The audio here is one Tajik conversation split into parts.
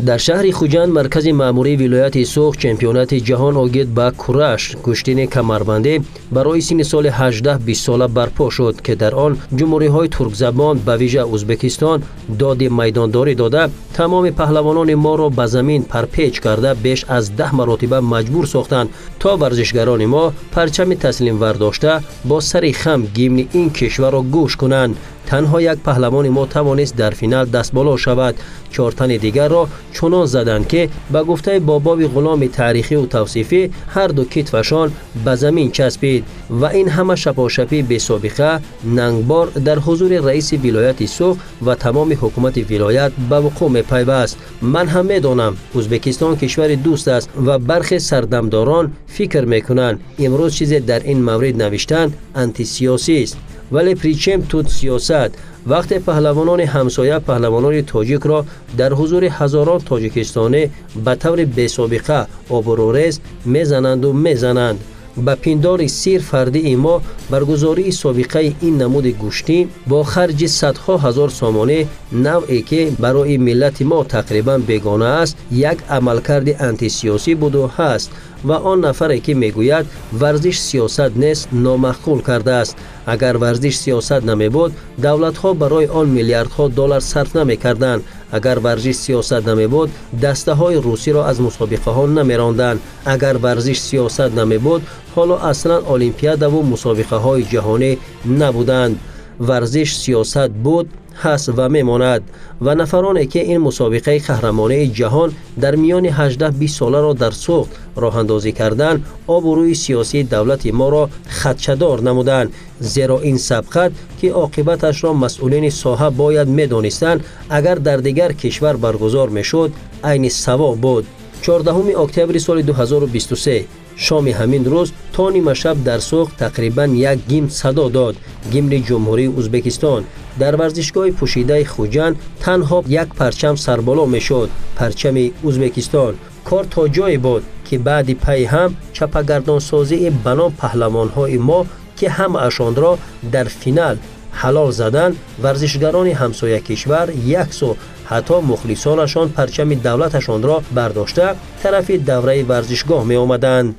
Дар шаҳри Хуҷанд, маркази маъмурии вилояти Суғд, чемпионати ҷаҳон оид ба кураш, гӯштини камарбандӣ, барои синни соли 18-20 сола барпо шуд, ки дар он ҷумҳуриҳои туркзабон, ба вижа Ӯзбекистон, доди майдондорӣ дода, тамоми паҳлавонони моро ба замин парпеч карда, беш аз 10 маротиба маҷбур сохтанд, то варзишгарони мо парчами таслим вардошта, бо сари хам гимни ин кишварро гӯш кунанд. Танҳо як паҳлавони мо тавонист дар финал дастболо шавад. 4 тани дигарро чунон заданд, ки ба гуфтаи бобови ғуломи таърихиву тавсифӣ, ҳар ду китфашон ба замин часпид. Ва ин ҳама шапошапии бесобиқа нангбор дар ҳузури раиси вилояти Суғд ва тамоми ҳукумати вилоят ба вуқӯъ мепайваст. Ман ҳам медонам, Ӯзбекистон кишвари дӯст аст ва бархе сардамдорон фикр мекунанд, имрӯз чизе дар ин маврид навиштан антисиёсист. Вале при чем тут сиёсат? Вақте паҳлавонони ҳамсоя паҳлавонони тоҷикро дар ҳузури ҳазорон тоҷикистонӣ ба таври бесобиқа обрӯрез мезананду мезананд. Ба пиндори сир фардии мо, баргузории собиқаи ин намуди гӯштӣ бо харҷи садҳо ҳазор сомонӣ, навъе ки барои миллати мо тақрибан бегона аст, як амалкарди антисиёсӣ буду ҳаст. Ва он нафаре, ки мегӯяд, варзиш сиёсат нест, номаъқул кардааст. Агар варзиш сиёсат намебуд, давлатҳо барои он миллиардҳо доллар сарф намекарданд. Агар варзиш сиёсат намебуд, дастаҳои русиро аз мусобиқаҳо намеронданд. Агар варзиш сиёсат намебуд, ҳоло аслан олимпиадаву мусобиқаҳои ҷаҳонӣ набуданд. Варзиш сиёсат буд, ҳаст ва мемонад. Ва нафароне, ки ин мусобиқаи қаҳрамонии ҷаҳон дар миёни 18-20 соларо дар Суғд роҳандозӣ карданд, обрӯи сиёсии давлати моро хадшадор намуданд. Зеро ин сабқат, ки оқибаташро масъулини соҳа бояд медонистанд, агар дар дигар кишвар баргузор мешуд, айни савоб буд. 14 октябри соли 2023, шоми ҳамин рӯз то нимашаб дар Суғд тақрибан як гимн садо дод, гимни Ҷумҳурии Ӯзбекистон. Дар варзишгоҳи пӯшидаи Хуҷанд танҳо як парчам сарболо мешуд, парчами Ӯзбекистон. Кор то ҷое буд, ки баъди пайи ҳам чапагардонсозии ба ном паҳлавонҳои мо, ки ҳамаашонро дар финал ҳалол заданд, варзишгарони ҳамсоя кишвар як сӯ, ҳатто мухлисонашон парчами давлаташонро бардошта, тарафи давраи варзишгоҳ меомаданд.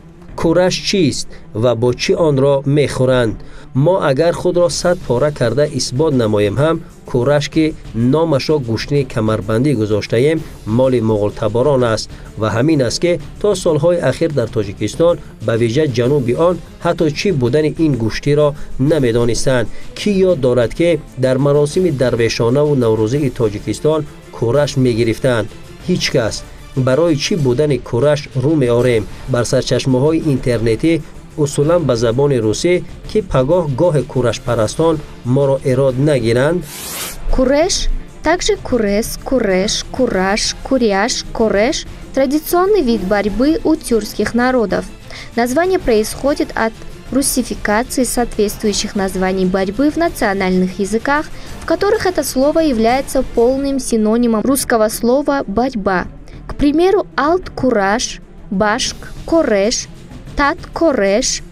Кураш чист ва бо чӣ онро мехӯранд? Мо агар худро 100 пора карда исбот намоем ҳам, кураш, ки номашро гӯштини камарбандӣ гузоштаем, моли муғултаборон аст. Ва ҳамин аст, ки то солҳои ахир дар Тоҷикистон, ба вижа ҷануби он, ҳатто чӣ будани ин гӯштиро намедонистанд. Кӣ ёд дорад, ки дар маросими дарвешонаву наврӯзии Тоҷикистон кураш мегирифтанд? Ҳеҷ кас. Барои чӣ будани кураш рӯ меорем бар сарчашмаҳои интернетӣ, усулан ба забони русӣ, ки пагоҳ гоҳе курашпарастон моро эрод нагиранд? Куреш, также курес, куреш, кураш, куряш, кореш – традиционный вид борьбы у тюркских народов. Название происходит от русификации соответствующих названий борьбы в национальных языках, в которых это слово является полным синонимом русского слова «борьба». К примеру, алт-кураш, башк-кореш, тат-кореш,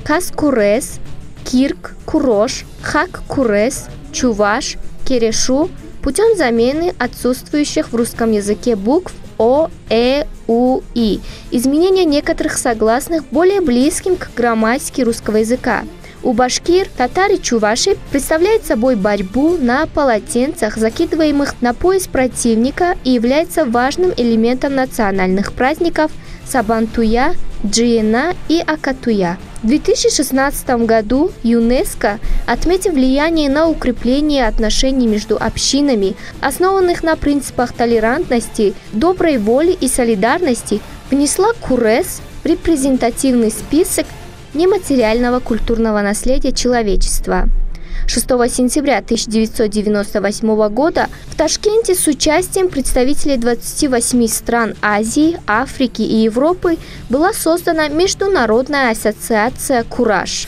кас-курес, кирк-курош, хак-курес, чуваш, керешу путем замены отсутствующих в русском языке букв О, Э, У, И, изменения некоторых согласных более близким к грамматике русского языка. У башкир, татар и чувашей представляет собой борьбу на полотенцах, закидываемых на пояс противника, и является важным элементом национальных праздников Сабантуя, Джиена и Акатуя. В 2016 году ЮНЕСКО, отметив влияние на укрепление отношений между общинами, основанных на принципах толерантности, доброй воли и солидарности, внесла Курес в репрезентативный список нематериального культурного наследия человечества. 6 сентября 1998 года в Ташкенте с участием представителей 28 стран Азии, Африки и Европы была создана Международная ассоциация «Кураш».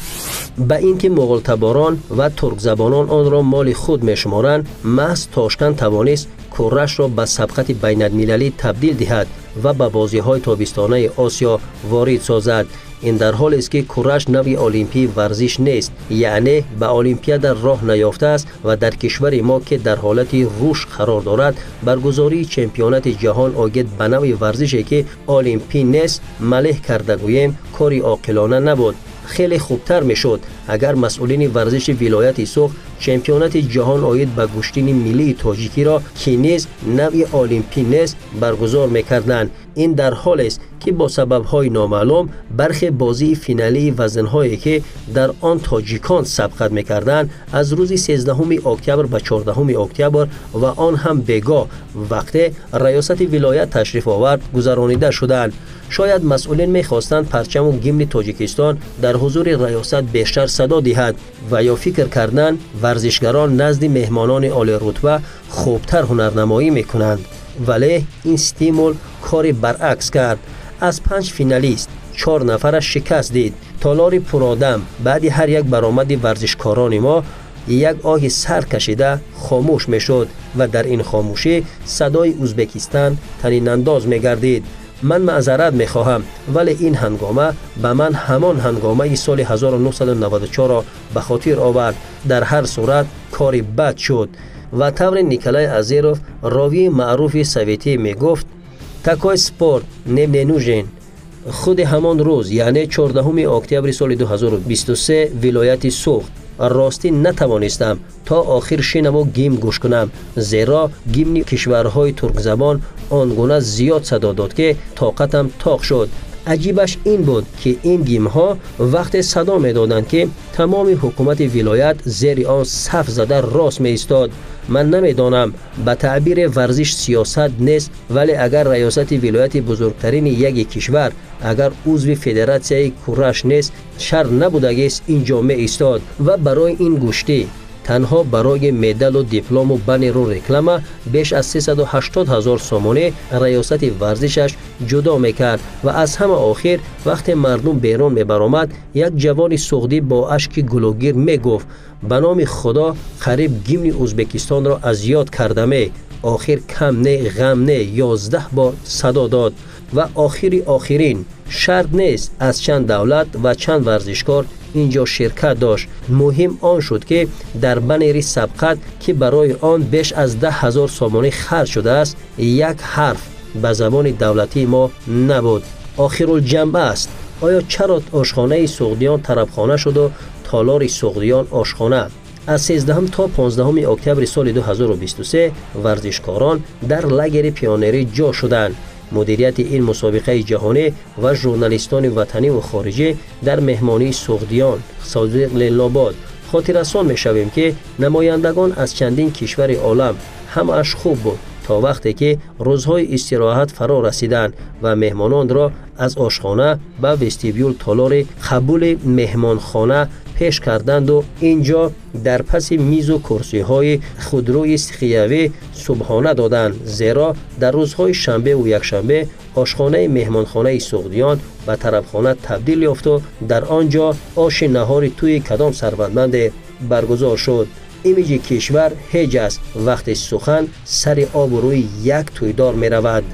Ба ин ки муғултаборон ва туркзабонон онро моли худ мешуморанд, маҳз Тошканд тавонист курашро ба сабқати байналмилалӣ табдил диҳад ва ба бозиҳои тобистонаи Осиё ворид созад. Ин дар ҳолест, ки кураш навъи олимпии варзиш нест, яъне ба олимпиада роҳ наёфтааст ва дар кишвари мо, ки дар ҳолати рушд қарор дорад, баргузории чемпионати ҷаҳон оид ба навъи варзише, ки олимпӣ нест, малеҳ карда гӯем, кори оқилона набуд. Хеле хубтар мешуд, агар масъулини варзиши вилояти Суғд чемпионати ҷаҳон оид ба гӯштини миллии тоҷикиро, ки низ навъи олимпӣ нест, баргузор мекарданд. Ин дар ҳолест, ки бо сабабҳои номаълум бархе бозии финалии вазнҳое, ки дар он тоҷикон сабқат мекарданд, аз рӯзи 13 октябр ба 14 октябр ва он ҳам бегоҳ, вақте раёсати вилоят ташриф овард, гузаронида шуданд. Шояд масъулин мехостанд парчаму гимни Тоҷикистон дар ҳузури раёсат бештар садо диҳад ва ё фикр карданд, варзишгарон назди меҳмонони олирутба хубтар ҳунарнамоӣ мекунанд. Вале ин стимул кори баръакс кард. Аз 5 финалист 4 нафараш шикаст дид. Толори пуродам баъди ҳар як баромади варзишкорони мо як оҳи сар кашида хомӯш мешуд ва дар ин хомӯшӣ садои Ӯзбекистан танинандоз мегардид. Ман маъзарат мехоҳам, вале ин ҳангома ба ман ҳамон ҳангомаи соли 1994-ро ба хотир овард. Дар ҳар сурат кори бад шуд. Ва тавре Николай Азеров, ровии маъруфи советӣ, мегуфт: «Такой спорт нам не нужен». Худи ҳамон рӯз, яъне 14 октябри соли 2023, вилояти Суғд ростӣ натавонистам то охир шинаму гимн гӯш кунам, зеро гимни кишварҳои туркзабон он гуна зиёд садо дод, ки тоқатам тоқ шуд. Аҷибаш ин буд, ки ин гимнҳо вақте садо медоданд, ки тамоми ҳукумати вилоят зери он саф зада рост меистод. Ман намедонам, ба таъбири варзиш сиёсат нест, вале агар раёсати вилояти бузургтарини яки кишвар, агар узви федератсияи кураш нест, шар набудагист ин ҷо меистод ва барои ин гӯштӣ танҳо барои медалу диплому баннеру реклама беш аз 380 ҳазор сомонӣ раёсати варзишаш ҷудо мекард. Ва аз ҳама охир, вақте мардум берун мебаромад, як ҷавони суғдӣ бо ашки гулугир мегуфт: «Ба номи Худо, қариб гимни Ӯзбекистонро аз ёд кардаме, охир кам не, ғам не, 11 бор садо дод». Ва охири охирин, шарт нест аз чанд давлат ва чанд варзишкор инҷо ширкат дошт. Муҳим он шуд, ки дар баннери сабқат, ки барои он беш аз 10 ҳазор сомонӣ харҷ шудааст, як ҳарф ба забони давлатии мо набуд. Охирулҷамъ аст, оё чаро ошхонаи суғдиён тарабхона шуду толори суғдиён ошхона? Аз 13 то 15 октябри соли 2023 варзишкорон дар лагери пионерӣ ҷо шуданд. Мудирияти ин мусобиқаи ҷаҳонӣ ва журналистони ватаниву хориҷӣ дар меҳмонии суғдиён Содиқ Ленлобод. Хотиррасон мешавем, ки намояндагон аз чандин кишвари олам. Ҳамааш хуб буд то вақте ки рӯзҳои истироҳат фаро расиданд ва меҳмононро аз ошхона ба вестибюл толори қабули меҳмонхона пеш карданду ин ҷо дар паси мизу курсиҳои худрӯи сихиявӣ субҳона доданд, зеро дар рӯзҳои шанбеву якшанбе ошхонаи меҳмонхонаи суғдиён ба тарабхона табдил ёфту дар он ҷо оши наҳори тӯи кадом сарватманде баргузор шуд. Имиҷи кишвар ҳеҷ аст, вақте сухан сари обу рӯи як тӯйдор меравад.